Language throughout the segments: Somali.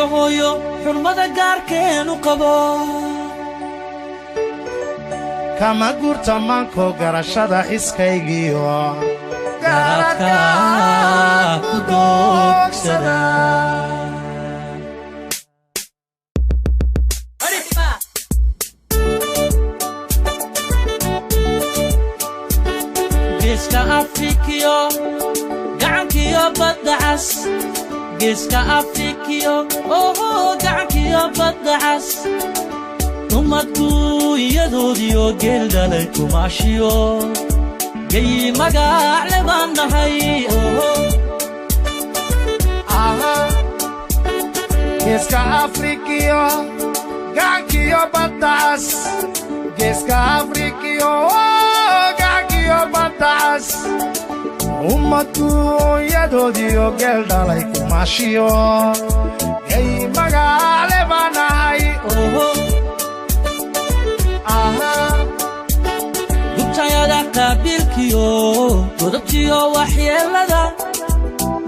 Afkayga hooyo xurmada gaarkeenu qabo. Kama guurta maanko garashada xiskaygiyo garaadka ku doogsada. Geeska Afrikiyo gacankiyo badda cas, geeska Afrikiyo oho gacankiyo badda cas, ummadku iyadoodiyo geel dhalay kumaashiyo geyi magacle baan nahay oho. Geeska Afrikiyo gacankiyo badda cas, geeska Afrikiyo gacankiyo badda cas, ummadku iyadoodiyo geel dhalay kumaashiyo gay magaale baan nahay. Oho. Gubtayada qaabiilkiyo godobtiyo waxyeelada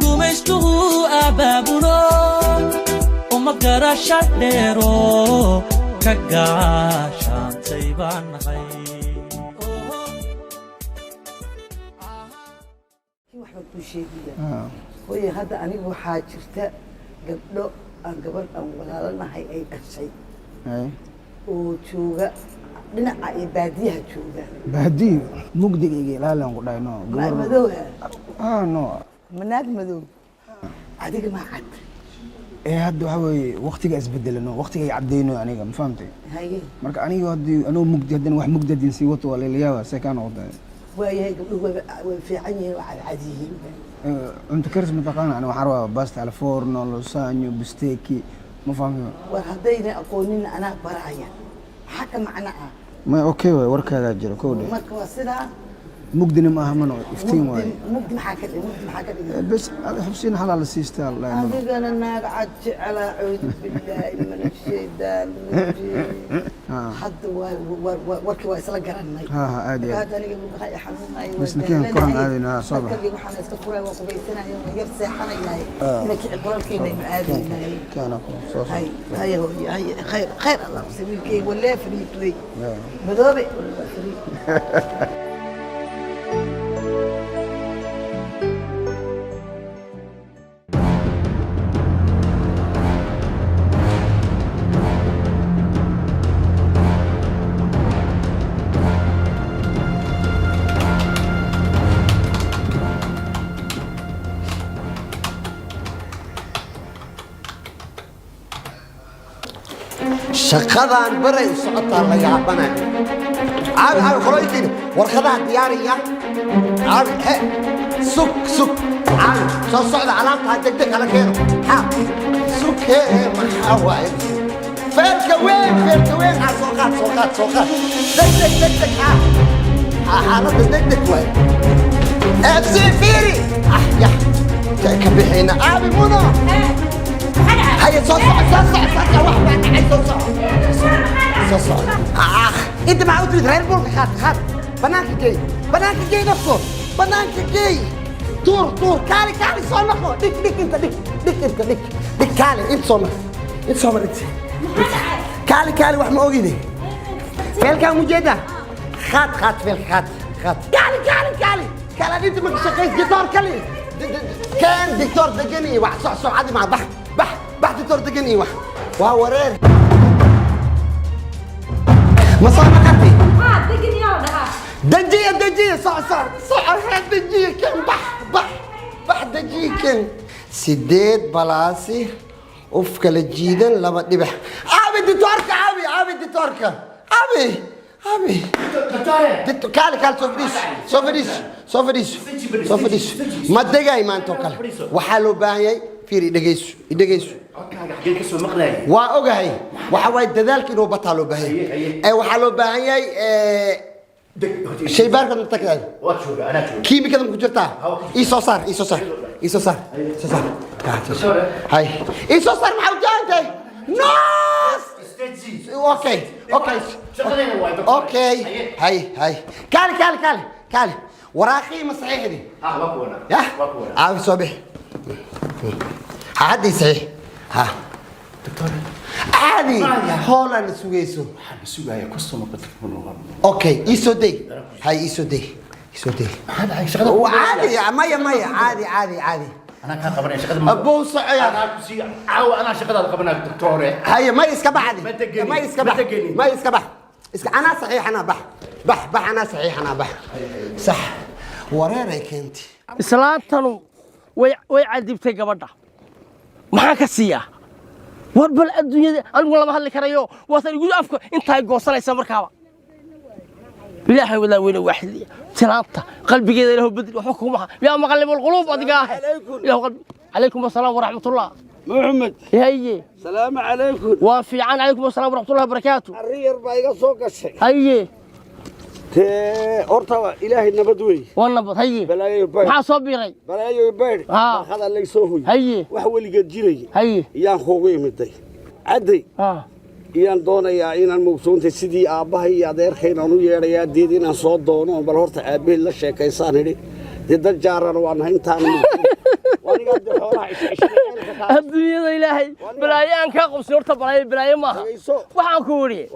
gumaystuhu abaabulo, ummad garasha dheero ka gaashaantay baan nahay. Waxbaan kuu sheegaya hooye, hadda aniga waxaa jirta gabdho aan gabadh aan walaalanahay ay dhashay oo jooga dhinaca iyo baadiyaha jooga. Baadiyo mugdigayga ilaalin ku dhahay no. Ma madowha? Ah, no. Manaag madow adiga maa cad? Ee hadda waxaa weeye waqtiga isbedelano, waqtiga ay caddayno aniga, ma fahamtay? Haye. Marka aniga haddii anoo mugdi haddana wax mugdi haddii sii wato waa laylayaaba, see kaa noqotay? Waayahay, gabdhuhu way fiican yihiin, waa cadcad yihiin. Cunto karis mataqaana? Aniga waxaan rabaa basta al forno, lasagna, bisteki, ma fahamtay? War haddayna aqoonina anaa baraya, maxaa ka macno ah? Ma okay waay, warkaagaa jiro kow dhe. Marka waa sidaa. Mugdina ma aha, mano iftiin waaye. Mugdi maxaa ka dhig? Mugdi maxaa ka dhigay? Bes xubsiin xalaa la siistaa la dhahay. Adigana naag cad jecelaa, cuudu billaahi min ashaydaan rajiim. Hadda waa warkii waa isla garanay. Ha, ha, aad iyo aad. Marka hadda aniga lugaha i xanuunayo. Bas ninkeen koran aadayna, ha, soo bax. Markii waxaan iska furay, waa qubaysanaya, waa yar seexanayahay, ina kici qolalkeena aynu aadaynay. Keena ku soo soo. Hay hay hooyo, hay, khayr khayr Allah sabiilkeyga walee fariid wey madoobe waa fariid. Shaqadaan baray u socotaa la yaabanay. Caawi, caawi qolooyinkiina warqadaha diyaariya. Caawi, he, sug, sug, caawi soo socda, alaabtaa degdeg hala keeno. Ha, sug, he, he, maxaa waaye? Feerka weyn, feerka weyn, ha, soo qaad, soo qaad, soo qaad, degdeg, degdeg, ha ha, xaaladda degdeg waaye. FC fiiri, ah, yah ka bixina. Caawi muno. هيا soo soco, soo soco, soo soco, wax baa dhacay, soo soco, soo soco. Ah, inta maxaa u timid? Reer buulka qaad, qaad, banaanka geey, banaanka geey, nafko banaanka geey, tuur, tuur, kaali, kaali, soo noqo, dhig, dhig, inta dhig, dhig, inta dhig, dhig, kaali, inta soo mar, inta soo mar, inta kaali, kaali, wax ma ogide. Feelkaa mujeeda, qaad, qaad feelka, qaad, qaad, kaali, kaali, kaali, kaali, inta ma ka shaqays dictoor kali keen, dictoor degan iyo wax soc socadi maa, bax, bax, bax, dictoor degan iyo wax waa wareer ma soo naqatay. Dejiya, dejiya, soc soc soc, ha, dejiya, keen, bax, bax, bax, dejiya, keen. 8 balaasi uf kala jiidan 2 dhibax. Caabi dictoorka, caabi, caabi dictoorka, caabi, caabi. Kaali, kaali, soo fadhiiso, soo fadhiiso, soo fadhiiso, soo fadhiiso. Ma degay maanta oo kale waxaa loo baahan yahay. Fiiri, dhegeyso, dhegeyso. Waa ogahay, waxa waaye dadaalka inuu bataa loo baahan yahay. Ee waxaa loo baahan yahay shaybaarka ma tagtaa? Kiimikada ma ku jirtaa? Ii soo saar, ii soo saar, ii soo saar, ii soo saar. Hay, ii soo saar. Maxaa u jaahantahay? Nos okay, okay, okay, hay hay, kaali, kaali, kaali, kaali, waraaqii ma saxiixdi? Yah, caawi, soo bixi, ha, haddii saxiix, ha. Caadi hoolaan sugayso. Waxaan sugayaa customer ka telefoon. Okay, ii soo day. Hay, ii soo day, ii soo day. Maxaa dhacay shaqada? Waa caadi, maya maya, caadi caadi caadi. Anaa kaa qabanaya shaqada. Abow, socoya. Anaa ku sii caawa, anaa shaqadaada qabanaya, doctore. Haye, may iska baxdi. Ma degeni. May iska Ma bax. degeni. May iska bax, iska anaa saxiixanaa. Bax bax bax, anaa saxiixanaa. Bax, sax wareeray keentay. Islaantanu way cadibtay gabadha. Maxaan ka siiyaa? War bal adduunyada anigu lama hadli karayo, waasan igu afka intaa goosanaysa markaaba. Ilaahay wadaa weyne waaxidiya, islaanta qalbigeeda Ilaahu bedel. Waxba kuma aha. Yaa muqallib alquluub, adiga ah Ilaahu qalbi. Calaykum asalaam waraxmatullah. Maxamed. Haye. Salaamu calaykum. Waa fiican. Calaykum asalaam waraxmatullahi wabarakaatu. Arrin yar baa iga soo gashay. Haye. Tee horta Ilaahay nabad wey. Waa nabad, haye. Balaayo baydh. Maxaa soo biiray? Balaayo baydh. Barxada lay soo hoy. Haye. Wax weligeed jiraya. Haye. Iyaan kuugu imiday cadday. Iyaan doonayaa inaan mogsoontay sidii aabbahay iyo adeerkaynaan u yeedhayaa deed inaan soo doono oo bal horta aabbaheed la sheekaysaan idhi. Dee dad jaarana waa nahay intaan. Adduunyada Ilaahay balaayo aan kaa qabsin. Horta balaayo balaayo maaha. Waxaan ku idhi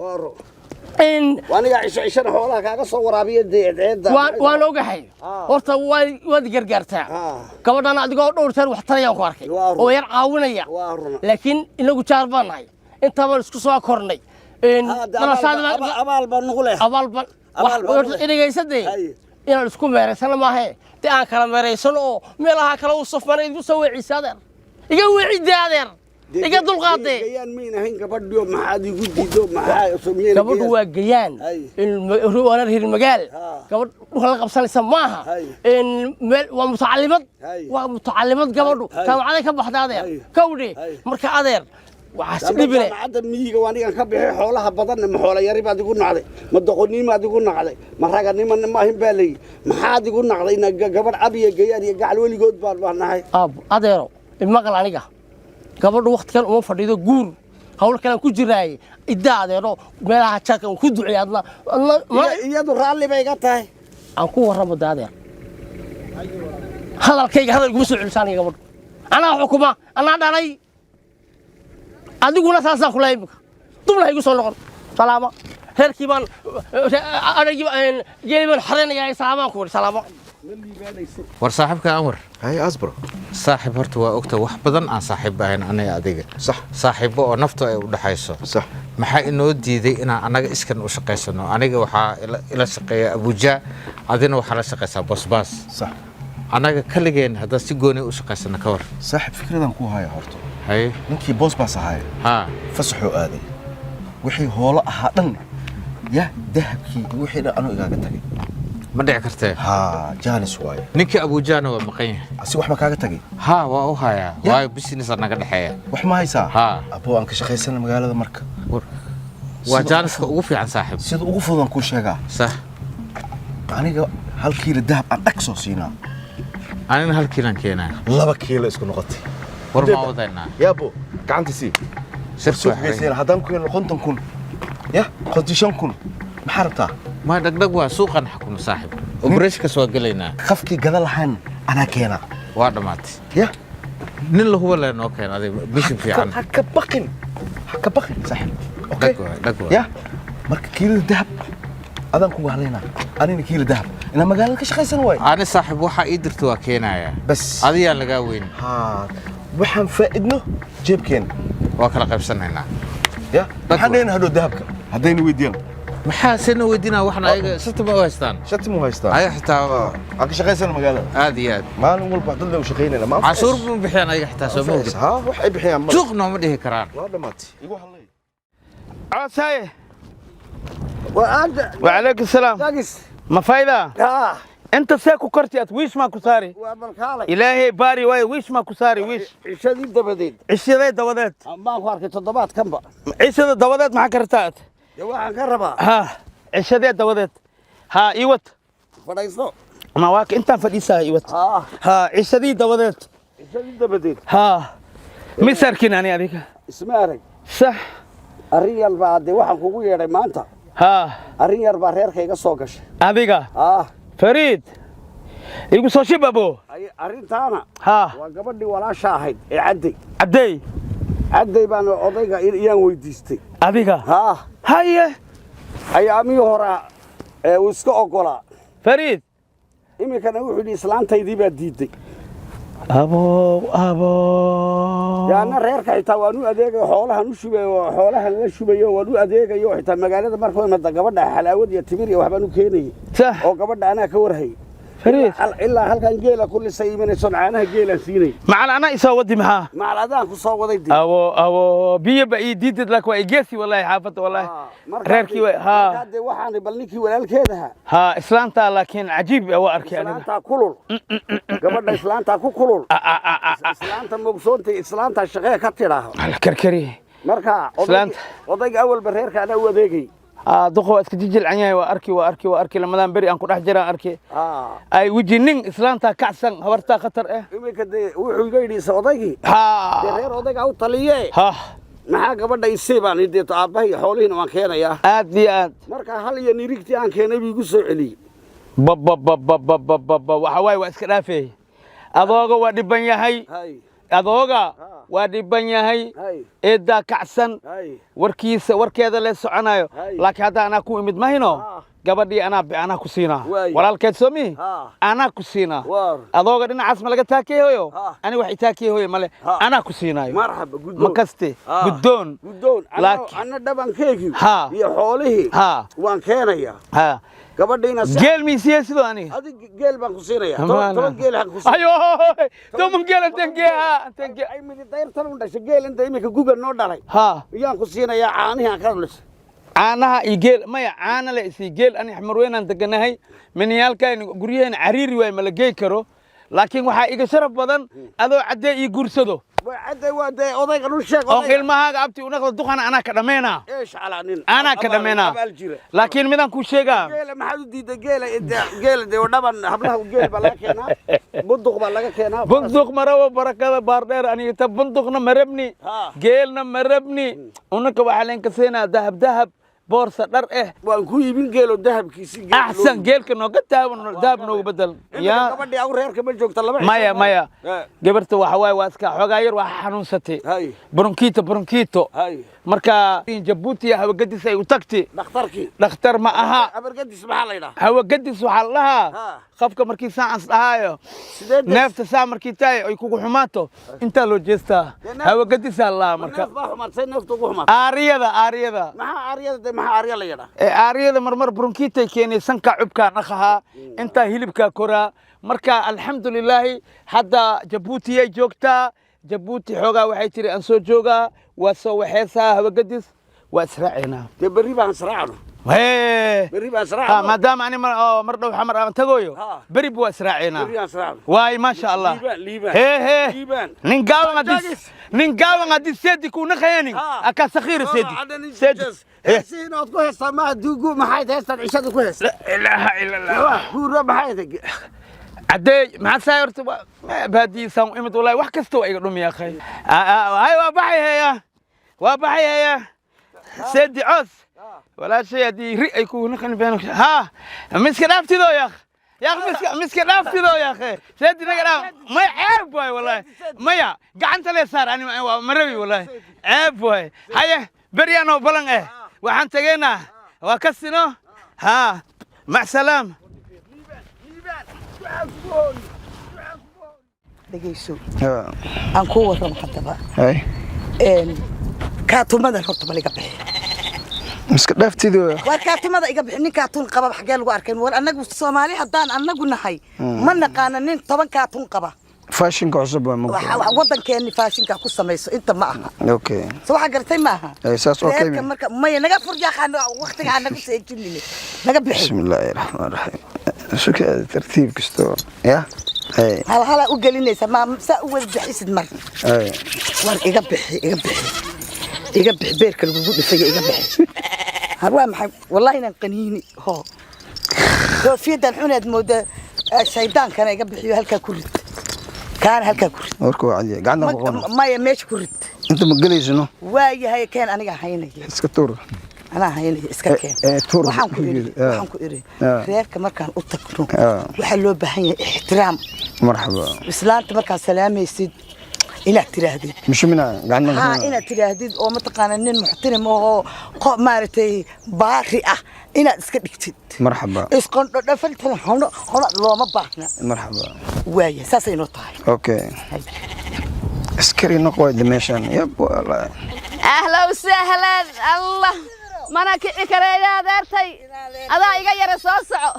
in Anigaa cisho cishana xoolaha kaaga soo waraabiya dee ceedda. Waan ogahay. Horta waad gargaartaa gabadhan adigoo dhowr jeer wax tarayaan ku arkay oo yar caawinaya, laakiin inagu jaar baan nahay, intaa baan isku soo kornay. Abaal baan nugu leh. Abaal baan dhegaysadee, inaan isku meeraysano maahe, dee aan kala meeraysano oo meelaha kale u safmana. Igu soo weecisa adeer, iga weecidee adeer, iga dulqaadee. Gayaan mayn ahayn gabadhiyo, maxaad igu diido? Maxaa? Gabadhu waa gayaan, waana reer magaal. Gabadh dhulka la qabsanaysa maaha. Meel waa mutacalimad, waa mutacalimad gabadhu, jaamacaday ka baxda adeer. Kawdhe marka adeer waxaas dhibine. Jaamacadda miyiga waa anigan ka bixi. Xoolaha badanna ma xoola yari baad igu nacday? Ma doqonimaad igu nacday? Ma raganima ma ahin baa layi? Maxaad igu nacday? Na gabadh ab iyo gayaan iyo gacal weligood baan nahay. Aab adeero, imaqal aniga. Gabadhu waktigan uma fadhido guur, hawl kalean ku jiraaye. Iddaa adeero, meelaha jaadka aan ku duceey adna. Iyadu raalli bay iga tahay. Aan ku warramo de adeer, hadalkayga hadal iguma soo celisa aniga. Gabadhu anaa xukuma, anaa dhalay, adiguna saasaan kula. Imika dubna ha igu soo noqon. Salaamo. Reerkii baan adhagii geeli baan xareynayaa. Salaamaan ku wari, salaamo. War saaxiibka Anwar. Hay Asbro. Saaxiib, horta waa ogta wax badan aan saaxiib ahayn aniga adiga. Sax. Saaxiibo oo naftu ay u dhaxayso. Sax. Maxaa inoo diiday inaan annaga iskan u shaqaysano? Aniga waxaa ila shaqeeya Abuja, adina waxaa la shaqaysaa Bosbaas. Sax. Annaga kaligeen haddaan si gooni u shaqaysano, ka war? Saaxiib, fikradan ku haya horta. Haye. Ninkii Bosbaas ahaay ha fasaxuu aaday, wixii hoolo ahaa dhan ya dahabkii iyo wixii dhan anuu igaaga tagay. Ma dhici kartee. Ha, jaanis waaye. Ninkii Abujana waa maqan yahay. Asi wax ma kaaga tagay? Ha, waa u hayaa, waayo business naga dhexeeya. Wax ma haysaa? Ha. Aboo, aan ka shaqaysana magaalada marka. Waa jaaniska ugu fiican, saaxiib. Sida ugu fudan kuu sheegaa. Sax. Aniga 1 kiilo dahab aan dhag soo siinaa. Anina 1 kiilaan keenaa. 2 kiilo isku noqotay. War maa wadaynaa? Yaabo, gacanta sii. Sirtu suuq geysayna haddaan ku helno 50,000 ya 55,000, maxaa rabtaa? Ma dhagdhag waa suuqan xukuma, saaxiib. Operation-kaas waa gelaynaa. Qafkii gada lahaan anaa keenaa. Waa dhammaatay. Ya. Nin la huba lee noo keen adiga bishin fiican. Ha ka baqin, ha ka baqin, saaxiib. Okay. Dhag waay, dhag waay. Ya marka kiilada dahab adaan kugu halaynaa, anina kiilo dahab inaan magaalada ka shaqaysan waay. Ani saaxiib waxaa ii dirta waa keenayaa. Bas. Adiyaan lagaa weyn. Ha, waxaan faa'idno jeebkeena. Waa kala qaybsanaynaa. Ya, maxaan dhehna hadhow dahabka haddayna weydiiyaan? Maxaa sena weydiinaa? Waxna ayaga shati ma u haystaan. Shati ma u haystaan. Ayaga xitaa aan ka shaqaysana magaalada. Aad iyo aad. Maalin walba dad lay u shaqaynayna ma Cashuur ma bixiyaan ayaga xitaa, soo ma ogid? Ha, wax ay bixiyaan ma Suuq nooma dhihi karaan. Waa dhammaatay, igu hadlay. Codsaye. وعليكم السلام. ما فايدة؟ انت ساكو كرتي ويش ما كساري؟ الهي باري واي ويش ما كساري ويش. Cishadii dabadeed. Cishadee dabadeed? Baan ku arkay toddobaadkanba. Cishada dabadeed maxaa ka rabtaa? Dee waxaan ka rabaa. Ha, cishadee dabadeed ha iwat. Fadhiiso. Ma waa intaan fadhiisaa, iwat. Ha, cishadii dabadeed. Cishadii dabadeed. Ha, mis arkin ani adiga. Isma arag. Sax. Arrin yar baa dee waxaan kugu yeedhay maanta. Ha. Arrin yar baa reerka iga soo gashay. Adiga Fariid igu soo shib abo. Arrintaana ha waa gabadhii walaasha ahayd ee Cadday. Cadday. Cadday baan odayga iyaan weydiistay. Adiga? Haa. Haye. Ayaamihii horaa ee uu iska oggolaa. Fariid. Iminkana wuxuu yidhi islaantaydii baa diidday. Abow, abow. Yaana reerka xitaa waan u adeegayo, xoolahan u shubayo, xoolahan la shubayo, waan u adeegayo xitaa magaalada markuu imada gabadha xalaawad iyo timir iyo waxbaan u keenayay. Oo gabadha anaa ka warhayay. Fariid. Ilaa halkan geela ku lisay imanaysoon caanaha geelaan siinay. Macal anaa isoo wadi maxaa? Macal adaan ku soo waday dee. Abo, abo, biyo ba ii diidid, laakiin waa igeesi wallahi xaafadda wallahi. Reerkii way haa. Markaa dee waxaan bal ninkii walaalkeed ahaa. Haa, islaantaa laakiin cajiib waa arkay aniga. Islaantaa kulul. Gabadha islaantaa ku kulul. Islaanta mogsoontay, islaantaa shaqee ka tidhaaho. Karkari. Marka Islaanta. odayga awalba reerka anaa u adeegay. Duqa waa iska jijilcan yahay, waa arki, waa arki, waa arki, lamadaan beri aan ku dhex jiraan arki. Ay weji nin islaantaa kacsan, habartaa khatar eh. Iminka dee wuxuu iga yidhi isa odaygii. Dee reer odayga u taliye. Maxaa gabadha isii baan idee aabbahay xoolihiina waan keenayaa. Aad iyo aad. Marka hal iyo nirigtii aan keenay buu igu soo celiyey. Bababababababa, waxa waaye waa iska dhaafeey. Adooga waa dhiban yahay. Adooga waa dhiban yahay. Eedaa kacsan. Warkiisa warkeeda le soconayo. Laakiin hadda anaa ku imid mahino. Gabadhii anaa ku siinaa. Walaalkeed soo mihi? Anaa ku siinaa. Adooga dhinacaas ma laga taakeehoyo? Ani wax itaakeehoyo male. Anaa ku siinaayo. Marxaba, guddoon. Ma kaste? Guddoon. Guddoon. Anna dhabankeygii iyo xoolihii waan keenayaa. Gabadhiina Geel miisiye sidoo aniga? Adig geel baan ku siinayaa. 10 geel aan ku siinayaa. Ayo, 10 geel inteen geeha, inteen geel. Ay midi dayrtan u dhashay geel inta iminka guga noo dhalay. Iyaan ku siinayaa caanihii aan ka dhulisay. Caanaha iyo geel maya, caana le isii geel. Ani Xamarweynaan deganahay, miniyaalkan guryaheena cariiri waay, ma la geey karo, laakiin waxaa iga sharaf badan adoo caddee ii guursado. Cadde waa dee odayga dhul sheeg. Oo ilmahaaga abti unaqda, duqana anaa ka dhammeynaa. Eesh calaa nin. Anaa ka dhammeynaa. Laakiin midaan kuu sheegaa. Geela maxaad u diiday? Geela geela dee dhaban hablaha geel baa laga keenaa, bunduq baa laga keenaa. Bunduq marawo barakada baardheer aniga ta bunduqna ma rabni, geelna ma rabni. Unaka waxaa leen kaseenaa dahab, dahab, boorsa dhar eh. Waan ku iibin geelo dahabkiisi. Axsan geelka nooga dahab, dahab nooga bedel. Ya gabadhii aw reerka ma joogta laba. Maya, maya, gabarta waxa waaye waa iska xoogaa yar, waa xanuunsatay, bronkiito, bronkiito. Marka Jabuuti hawagadis ay u tagti. Dhakhtarkii. Dhakhtar ma aha. Habargadis maxaa la yidhaha? Hawagadis waxaa la dhahaa qofka markii saacas dhahaayo neefta saa markii tahay ay kugu xumaato intaa loo jeestaa, hawagadisaa la dhahaa. Marka neef baa xumaatay, neefta ugu xumaatay. Aariyada, aariyada. Maxaa aariyada de, maxaa aariya la yidhaha? Aariyada marmar bronkiitay keenay, sanka cubkaa naqahaa, intaa hilibkaa koraa. Marka alxamdulilaahi hadda Jabuutiyay joogtaa. Jabuuti xoogaa waxay tiri aan soo joogaa, waa soo waxeesaa hawagadis, waa israaceynaa. Dee berri baan israacno. Berri baan israacno. Maadaama ani mar dhow Xamar aan tagoyo, berri bu waa israaceynaa. Berri baan israacno. Waay, maasha Allah. Hee hee, nin gaaban haddii, nin gaaban haddii seedi ku naqaynin aka sakhiir seedi seedi. Heesiin ood ku heestaa ma duugu maxay heestaan cishada ku heestaa? La ilaaha illa Allah. Guura maxay tahay? Caddeey maxaa saa horta baadiyiisaan u imid wallahi wax kasta waa iga dhumi akhay. Hay, waa baxay heya, waa baxay heya. Seedi coos walaashay haddii ri ay kugu naqan been ha miska dhaaftidoo yaakh yaakh, miska miska dhaaftidoo yaakhe. Seedi naga dhaaf, may ceeb waay wallahi, maya gacanta lee saar ani waa marabi wallahi ceeb waay. Haye beryaanoo balan eh waxaan tegeynaa waa kasino ha mac salaam. Dhegeyso, aan kuu warramo haddaba. Kaatumadan horta bal iga bixi. Miska dhaaftido. Waar kaatumada iga bixi. Nin kaatun qaba xagee lagu arkay? War annagu Soomaali haddaan annagu nahay ma naqaana nin 10 kaatun qaba. Faashinka cusub waa mugta waddankeeni faashinka ku samayso inta ma aha. Okay. So waxaa garatay ma aha. Saas okay. Reerka marka maya naga fur yaaqaan waqtiga aan nagu seejinine naga bixi. Bismillaahi raxmaani raxiim. Suka tartiib kasto ya. Hal halaa u gelinaysa ma saa u wada bixisid mar. War iga bixi, iga bixi, iga bixi, beerka lagugu dhifaya iga bixi. Har waa maxay wallahi inaan qaniini ho koofiyadan xunaad moodaa shaydaankana iga bixiyo, halkaa ku rid, kaana halkaa ku rid. Warka waa cadiya gacanta ku qabana. Maya, meesha ku rid. Inta ma gelaysno. Waa yahay, keen, aniga haynaya. Iska tuur. Anaa haynaya, iska keen. Tuur. Waxaan ku iri, waxaan ku iri reerka markaan u tagno waxaa loo baahan yahay ixtiraam. Marxaba. Islaanta markaad salaamaysid Inaad tiraahdid. Mushumina gacan. Ha, inaad tiraahdid oo mataqaana nin muxtarim ahoo maaragtay baari ah inaad iska dhigtid. Marxaba. Isqondho dhafaltan hono hono looma baahna. Marxaba. Waaya, saasay noo tahay. Okay, askari noqoyda meeshan, yab, wallahi. Ahlow sahlan. Allah, mana kici kareeya adeertay, adaa iga yara, soo soco.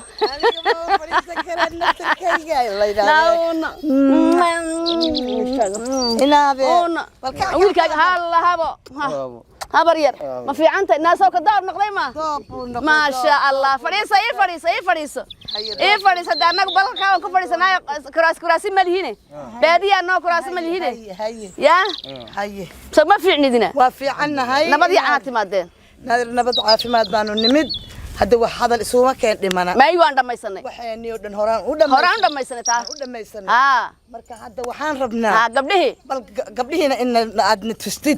Wiilkaaga halla habo habar yar, ma fiicanta naasoo ka doob noqday ma? Maasha Allah, fadhiiso, ii fadhiiso, ii fadhiiso, ii fadhiiso. De annagu balka waan ku fadhiisanaayo, kuraas kuraasi ma lihine, baadiyaa noo kuraasi ma lihine. Yaa so ma fiicnidina? Waa fiicannahay. Nabad iyo canaad timaadeen? Naadir, nabad caafimaad baanu nimid. Hadda wax hadal isuma keen dhimana. May, waan dhammaysanay. Waxaanii oo dhan horaan u horaan u dhammaysanay taa. U dhammaysanay. Haa. Marka hadda waxaan rabnaa haa gabdhihii, bal gabdhihiina in aad na tustid.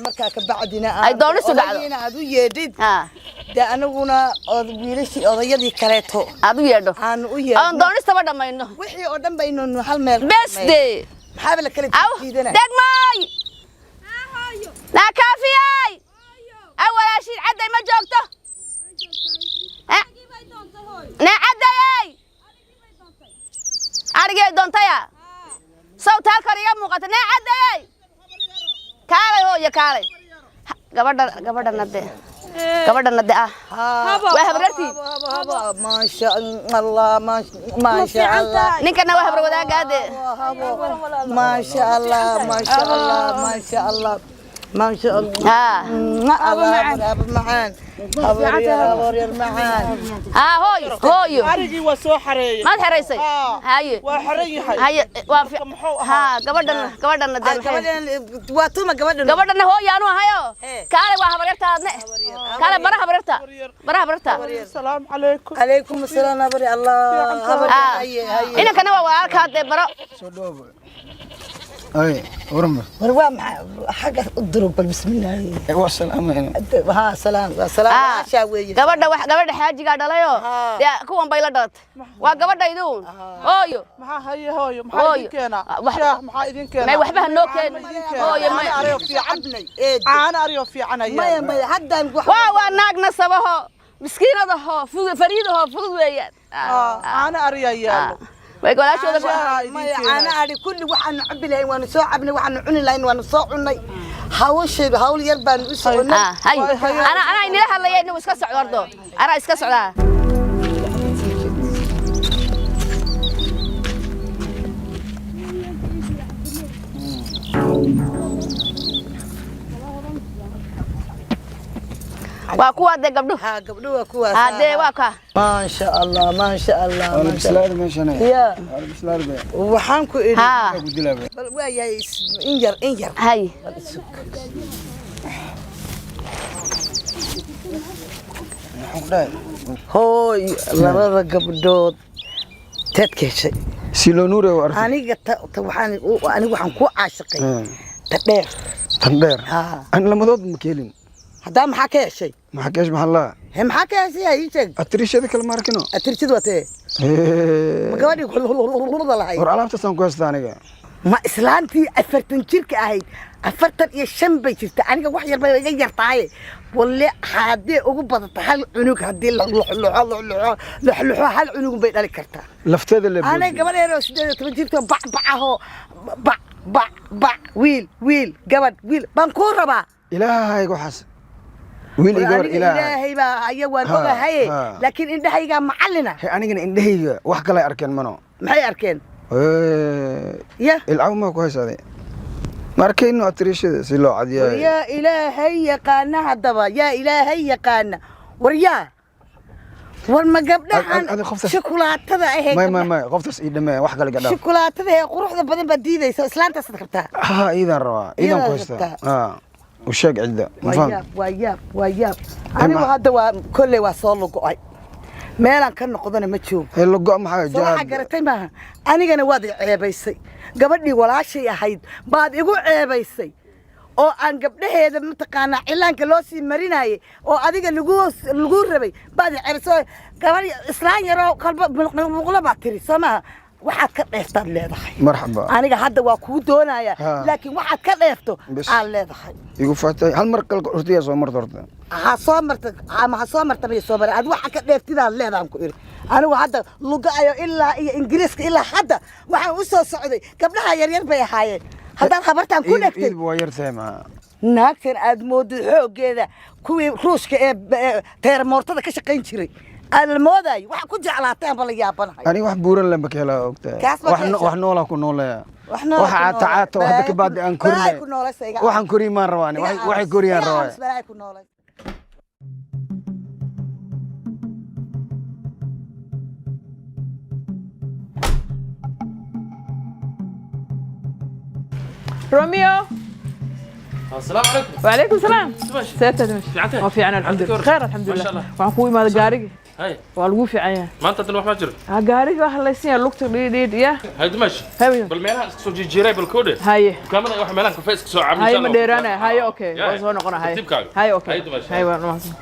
Markaa ka bacdina ay doonistu dhacdo. Odayiina aad u yeedhid. Dee anaguna wiilashii odayadii kaleeto aad u yeedho. Aanu u yeedhno. Aan doonistaba dhammayno. Wixii oo dhan baynu hal meel. Beste. Maxaaba la kala jiidana? Degmooy naa kaafiyay, aw walaashiin cadday ma joogto? Naa caddayey, adhigay doontaya sawta halkan iga muuqata. Naa caddayey, kaalay hooyo, kaalay. Gabadha, gabadhana de, gabadhana de ah waa habrartii. Maasha Allah, maasha Allah. Ninkana waa habra wadaagaade. Maasha Allah, maasha Allah, maasha Allah, maasha Allah. Haba macaan, habar yar macaan. Haa, hooyo, hooyo. Arigii waa soo xareeyey. Maad xeraysay? Haye. Waa xeran yahay. Haye, waa haa gabadhana, gabadhana de. Waa tuma gabadhan? Gabadhana hooyo anu ahayo. Kaalay, waa habaryartaadne, kaalay, bara habaryarta, bara habaryarta. Asalaamu calaykum. Calaykum asalaam, habari Allah, habar. Haye, haye. Inankana waa walaalkaa dee, baro. Soo dhoobo ay warma. War waa maxay xagga u durug? Bal bismillaahi. Waa salaamayna. Haa, salaam, waa salaam, maasha weeye. Gabadha wax gabadha xaajigaa dhalayoo dee kuwan bay la dhalatay, waa gabadhaydu, hooyo. Maxaa haye hooyo, maxaa idin keenaa? Shaah maxaa idin keenaa? May, waxba ha noo keen hooyo, may. Caano ariyo fiican ayaa. Maya, maya, haddaan. Waa naag nasabaho, miskiinadaho, fariidaho, fudud weeyaan. Caano ariyaa yaalo. Way walaashooda. Maya, caano ari kulli waxaanu cabi lahayn waanu soo cabnay, waxaanu cuni lahayn waanu soo cunnay. Hawsheedu hawl yar baanu u soconay. Hay, ana anaa inila hadlaya, inagu iska socdo ordo, anaa iska socdaa. Waa kuwa dee gabdhuhu. Ha, gabdhuhu waa kuwaas. Ha, dee waa ka. Maasha Allah, maasha Allah. Waa la bislaada meeshan. Ya. Waa la bislaada. Waxaan ku idhi Ha. Ku dilaa. Bal waa yahay, in yar, in yar. Hay. Bal isug. Hooy, labada gabdhood teed ka heshay? Si loo nuure u arkay. Aniga ta waxaan anigu waxaan ku caashiqay ta dheer. Tan dheer an lamadood ma keelin. Haddaa maxaa ka heshay? Maxaa ka heshay? Maxaa laa? He, maxaa ka heshay? Ha ii sheeg. Atirishada kale ma arkino. Atirishadu waa tee? Ma gabadhii kululululda lahayd? War alaabtaasaan ku haystaa aniga. Ma islaantii 40 jirka ahayd? 45 bay jirta, aniga wax yar bay iga yar tahay. Walle haddii ugu badata hal cunug, haddii luxluxo hal cunug bay dhali kartaa. Lafteeda le. Aniga gabadh yar oo 18 jirta, bac bacahoo, bac bac bac, wiil wiil gabadh wiil baan kuu rabaa. Ilaahay, waxaas wiil iyo gabar. Aniga ilaahay. Ilaahay baa aya, waan Ha, ogahaye. ha. Laakiin indhahaygaa macallina. He, anigana indhahayga wax kale arkeen mano. Maxay arkeen? Ya. Ilcaw maa ku haysaade? Ma arkayno atirishada si loo cadiyayo. Yaa ilaahay yaqaana, haddaba yaa ilaahay yaqaana. War yaa, war ma gabdhahan shukulaatada ahee? May, may, may, qoftaas ii dhamee, wax kale gadhaa. Shukulaatada ee quruxda badan baad diidaysa, islaantaasaad rabtaa? Ha, iidaan rabaa, iidaan ku Iidaad haystaa. rabtaa. Ha, u sheeg cidda ma Waa faham. Yaab, waa yaab, waa yaab. Anigu hadda waa kolley waa soo lugo'ay, meelaan ka noqdana ma joogo. Hee, lugo maxaa? Soo waxaa garatay maaha, anigana waad i ceebaysay. Gabadhii walaashay ahayd baad igu ceebaysay oo aan gabdhaheeda mataqaanaa cilaanka loo sii marinayay oo adiga lagu rabay baad i ceebaysay. Gabadh islaan yaroo kalba muqlo baad tiri, soo maaha? Waxaad ka dheeftaad leedahay. Marxaba. Aniga hadda waa kuu doonaya, laakiin waxaad ka dheefto Bes. aad leedahay. Igu fatay hal mar kalka hortiyaa soo marta horta. Ha soo marta ama ha soo marta, ma soo maray. Ad waxa ka dheeftidaad leedahan ku iri. Anigu hadda luga-ayo ilaa iyo Ingiriiska ilaa hadda waxaan u soo socday gabdhaha yaryar bay ahaayeen. Haddaan habartaan ku dhegtay. Iidba waa yartahay maxaa? Naagtan aad moodid xooggeeda kuwii Ruushka ee teeramoortada ka shaqayn jiray aad la moodaayo. Waxa ku jeclaateen ba la yaabanahay. Aniga wax buuran lamba ka helaa, ogtahay. Kaas baa wax ka hesha. Wax noolaa ku noolaya. Wax noolaa wax ku caata noolaya. caata oo hadda ka baadi aan Balaayo korinay. ku noolaysa iga. Waxaan koriyi maan rabaa ani. Waxay koriyaan rabaa. Balaayo ku noolay. روميو. السلام عليكم. وعليكم السلام، سيادة دمشق. waa fiican, alxamdulillah, kheer, alxamdulillah. Ma sha Allah. Waxaan kugu imaaday gaarigi. Hay. Waa lagu fiican yahay. Maanta tan wax ma jiro. Ha, gaarigi waa halaysan yahay, lugta dhiidhiidh ya. Hay dimash. Haye. Bal meelaha iska soo jijiray bal koodhe. Haye. Dukaamada wax meelaha kafee iska soo cabin. Haye, ma dheeraanaya. Haye, okay, waa soo noqona. Haye. Tartiibkaaga. Haye, okay. Haye dimash. Haye, waa mahadsan.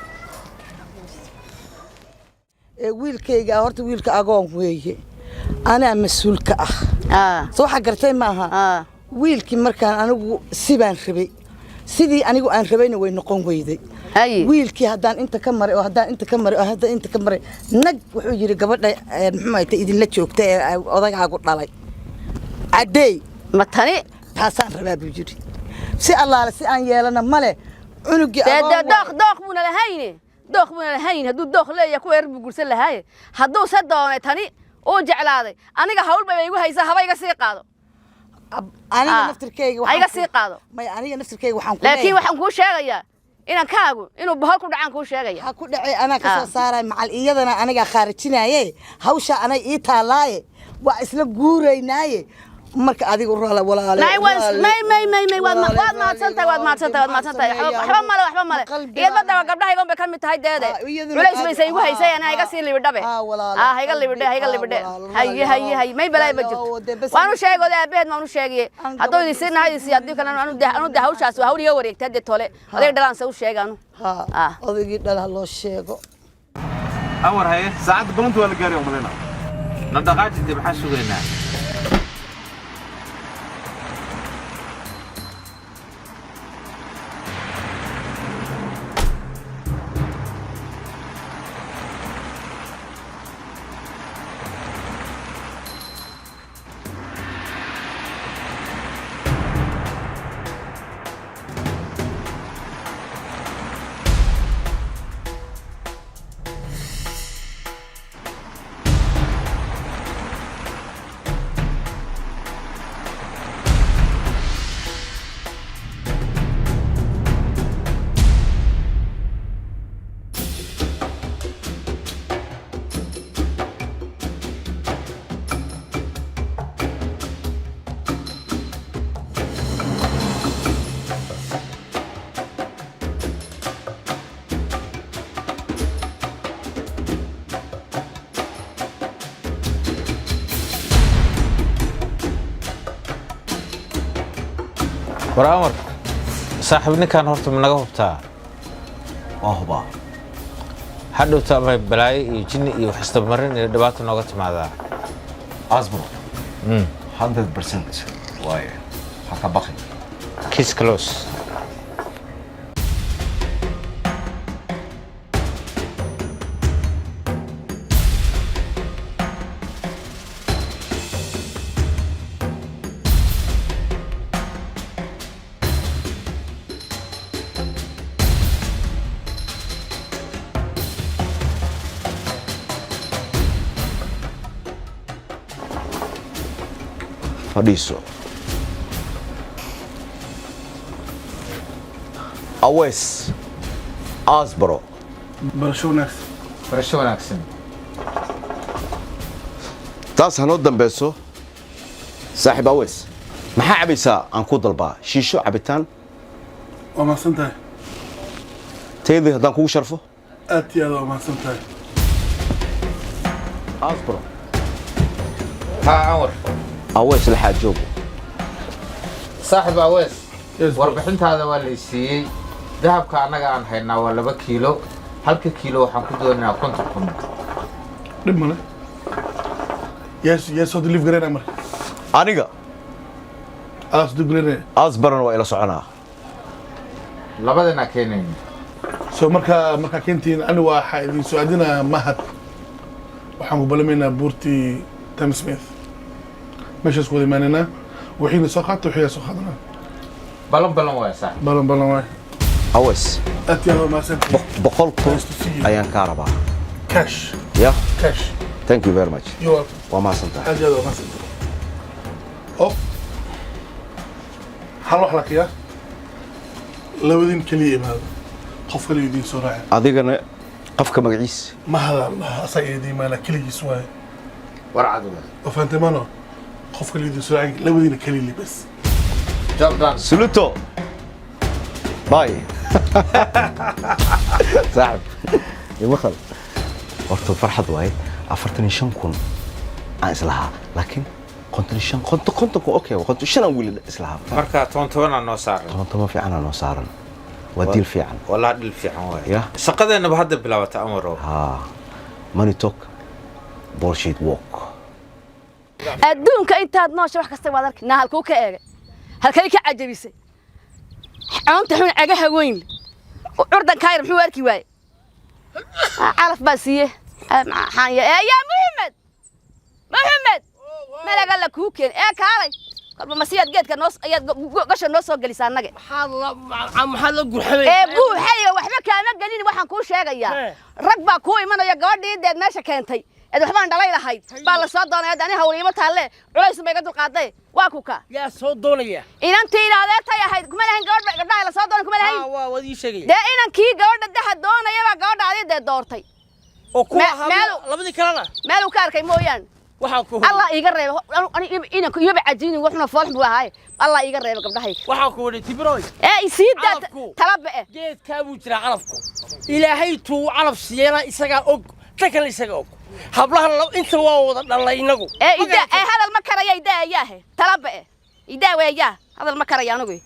Ee wiilkayga horta wiilka agoon weeye, anaa mas-uulka ah. Soo waxaa gartay maaha? Wiilkii markaan anigu sibaan rabay, sidii anigu aan rabayna way noqon weyday. Wiilkii haddaan inta ka maray oo haddaan inta ka maray oo haddaan inta ka maray, nag wuxuu yidhi gabadha muxuu ahayte idinla joogta ee odagaagu dhalay caddeey ma tani taasaan rabaa buu yidhi. Si allaale si aan yeelana male cunugii dee agoon dee dooq dooq buuna lahayne, dooq buuna lahayn. Hadduu dooq leeyahay kuwa yar buu guursan lahaaye. Hadduu se doonay tani uu jeclaaday, aniga hawl bay igu haysaa, haba iga sii qaado. Aniga naftirkeyga ha iga sii qaado. Maya, aniga naftirkeyga waxaan ku laakiin leeyahay- waxaan kuu sheegayaa inankaagu inuu bohol ku dhacaan kuu sheegaya. Ha ku dhacay, anaa ka soo saaray macal iyadana anigaa khaarijinaaye. Hawsha anay ii taallaaye, waa isla guuraynaaye. Marka adigu rala walaale. Nay may may may may, waad waad mahadsantahay, waad mahadsantahay, waad mahadsantahay. Waxba male, waxba male. Iyadba dawa gabdhahayga un bay ka mid tahay deede. Culays bayse igu haysay, anaa iga sii libidhabe. Ah, ha iga libidhe, ha iga libidhe. Haye haye haye, may balaay ma jirto. Waanu sheegay oday aabaheed, maanu sheegaye. Hadduu idin siin nahay idin haddii kalena anu de hawshaas waa hawl iga wareegta hadee tole. Odayga dhalaan se u sheega anu. Ha, odaygii dhala loo sheego. Anwar, haye, saacadda balanta waa la gaaray oo malaynaa. Na dhaqaaji dee, maxaa sugaynaa? War Amar, saaxiib, ninkan horta ma naga hubtaa? Waa hubaa. Hadhowta ama balaayo iyo jinni iyo wax isdabamarin iyo dhibaato nooga timaadaa. Asbro, 100% waaye, ha ka baqin. Case close. Fadhiiso. Aweys Asbro. Barasho wanaagsan. Barasho wanaagsan. Taas hanoo dambeyso. Saaxiib Aweys, maxaa cabaysaa? Aan ku dalbaa shiisho, cabitaan? Waa mahadsan tahay. Taydii haddaan kugu sharfo. Aad iyo aad waa mahadsan tahay. Asbro. Ha, Anwar. Aweys la xaajoogo. Saaxiib Aweys, warbixintaada waa la siiyey. Dahabka annaga aan haynaa waa 2 kiilo. Halka kiilo waxaan ku doonaynaa 50,000. Dhib male. Yes, yes, soo deliver gareynaya marka. Aniga. Adaa soo deliver gareynaya. Asbaran waa ila soconaa. Labadana keenayna. So markaa keentiin ani waxaa idin soo aadinaa Mahad. Waxaan ku balamaynaa buurtii Tam Smith. Meeshaas ku wada imaanaynaa. Wixiina soo qaata, wixiina soo qaadanaa. Balan balan waay saaxiib. Balan balan waay. Aweys. Aad iyo aad waa mahadsantahay. 100,000 ayaan kaa rabaa. Cash. Yeah. Cash. Thank you very much. You're welcome. Waa mahadsantahay. Aad iyo aad waa mahadsantahay. Oh. Hal wax lakiya. Labadiin keliya imaado. Qof kale idiin soo raacin. Adigana qofka magaciisa. Mahad Allah, asaga idiin imaana keligiis waaye. War cad waay. Oo fahantay maano? Qof kale idiin soo raacin, labadiina keliya bas. Job done. Saluto. Bye. Saaxib. Ima khal. Horta farxad waaye 45,000 aan islahaa, laakiin 55, 50,000 okay, 55 aan weli islahaa. Marka 10 aa noo saaran. 10 fiican aa noo saaran. Waa deal fiican. Wallah deal fiican waay. Yeah. Shaqadeenaba hadda bilaabata Anwarow. Ha. Money talk, bullshit walk. Adduunka intaad noosha wax kasta waad arki. Naa halkuu ka eegay, halkay ka cajabisay coonta xun cagaha weyn curdan kaayar muxuu arki waaye? Calaf baa siiye. Yaa Muhammad, Muhammad, malaga la kuu keen ee kaalay kolba masiyaad geedka noo ayaad gasha noo soo gelisaa annaga. Maxaad la gurxamay? Ee buuxayga waxba kaama gelin. Waxaan kuu sheegayaa rag baa kuu imanaya. Gabadhii deed meesha keentay eed waxbaan dhalay lahayd baa la soo doonaya. Ani hawliimo taalle culays ma iga dulqaaday waa ku ka Yaa soo doonaya? Inantii ina adeertay ahayd kuma lahayn gabadh gabdhaha la soo doonay kuma lahayn. Waa waad ii sheegaya. Dee inankii gabadha daha doonaya baa gabadha adii dee doortay. Oo kuwa labadii kalena meel uu ka arkay mooyaane. Waxaan ku Allah iiga reebay inanku iyaba cajiini wuxuna foolx buu ahaay. Allah iiga reebay gabdhahayga. Waxaan ku wadi Tibiroy. Ee isii daa talaba eh. Geedkaa buu jiraa calafku. Ilaahay tuu calaf siiyana isagaa og, tan kale isagaa og. Hablahan inta waa wada dhalay inagu. Ee ida ee hadal ma karaya ida ayaahe talaba eh ida weeyaa hadal ma karaya anigu.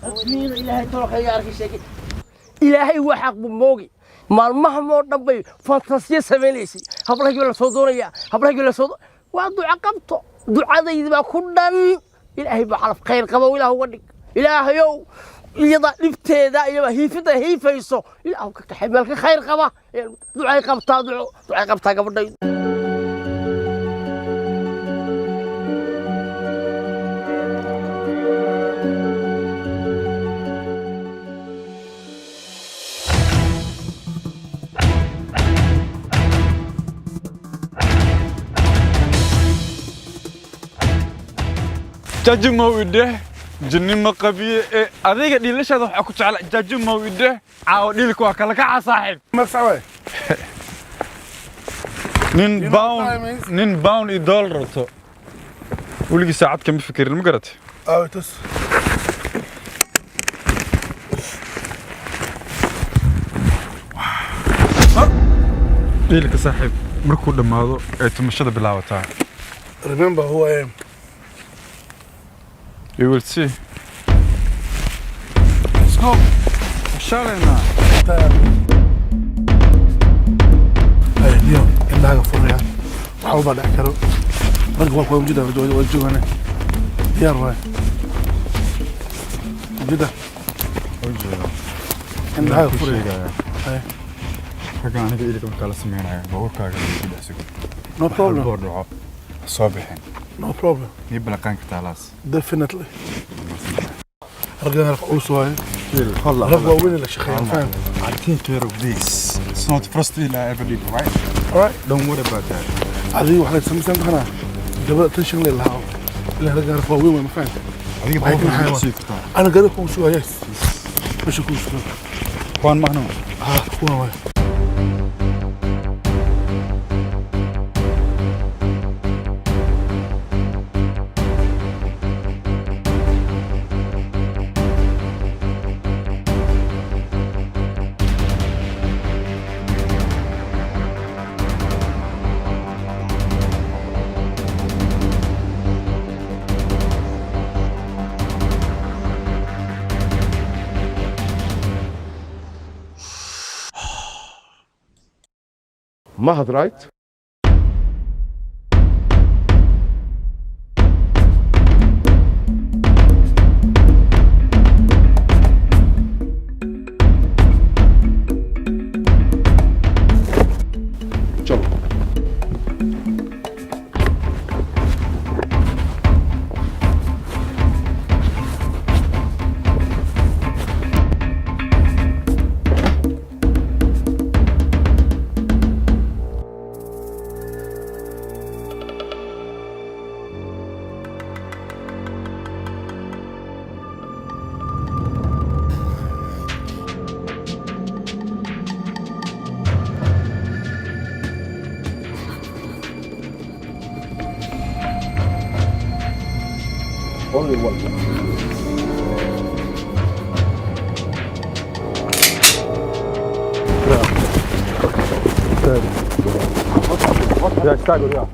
Adduunyada ilaahay tolkayga arkay sheegay. Ilaahay waa xaq buu moogi. Maalmaha moo dhan bay fantasiya samaynaysay. Hablahii la soo doonaya, hablahii la soo waa duca qabto. Ducadaydi baa ku dhan. Ilaahay baa calaf khayr qabo ilaah uga dhig. Ilaahayow iyada dhibteeda iyaba hiifida hiifayso ilaah ka kaxay meel ka khayr qaba. Ducay qabtaa, ducay qabtaa gabadhaydu. Jajumow idheh jinnimo qabiye ee adiga dhiilashaada waxaa ku jecla jajumow idheh caawa dhiilka waa kala kaca saaxiib. Masawe. Nin bound nin bound iyo dollar rato weligii saacad kama fikirin, ma garatay? Aawe tus. Dhiilka saaxiib markuu dhammaado ee tumashada bilaabataa. Remember who I am. You will see. Let's go. Shalina. Hey, Leon, indhahaga furaya. Waxa u baa dhex karo. Rag waa kuwa jida waa joogaan. Diyaar waay. Jida. Indhahaga furaya. Hey. Ragga aniga iliga markaa la sameynaya baabuurkaaga ku dhex sugo. No problem. Boor dhaco. Soo bixin. No problem. Nii balaqaan kartaa laas. Definitely. Raggan rag culus waaye. Rag waaweyn la shaqeeya, faham? I take care of this. It's not the first deal I ever did, right? All right. Don't worry about that. Adiga waxaad samaysan kartaa gabadha tension leh lahaa. Ilaa raggan rag waaweyn waay, ma faham? Adiga baabuurka ma sii kartaa. Ana gada kuu sugaa, yes. Meesha kuu sugaa. Kuwaan maahno? Ah, kuwaan waay. Mahad, right? Only one. Yeah, istaago, yeah.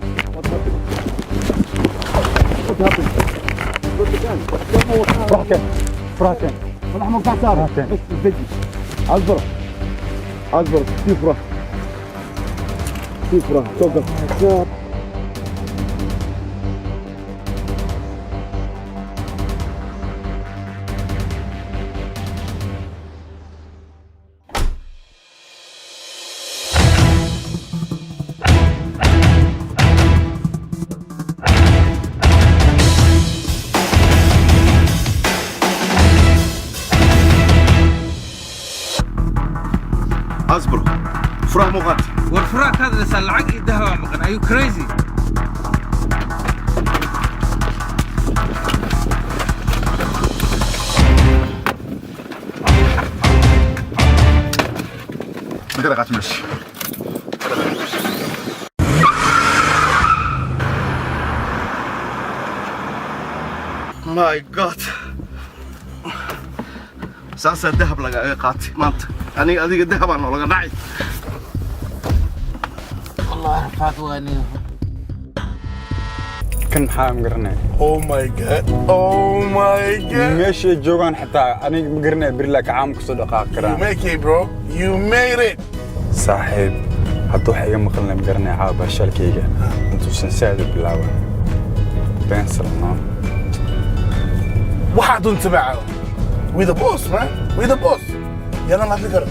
Furaha keen, furaha keen. Furaha keen. اصبر اصبر، في فراخ، في فراخ توقف. اصبروا، furaha muuqaata. War furaha ka hadlaysaa, lacag iyo dahab aa maqan. Are you crazy? Ma ka dhaqaati meesha. My God, saasaa dahab lagaaga qaatay maanta. Aniga adiga dahabaa noolaga dhacay. Wallahi rafaad waa nin. Kan maxaa ma garanaya? Oh my God, oh my God. Meeshay joogaan xitaa aniga ma garanaya, beri laa kacaam kusoo dhaqaaqi You karaan. make it, bro, you made it. Saaxiib, hadda waxa iga maqan ma garanaya, caawa baashaalkayga intuusan saad u bilaaban pencil no. Waxaa doonta macaado. We the boss, man, we the boss. Yana la hadli karo.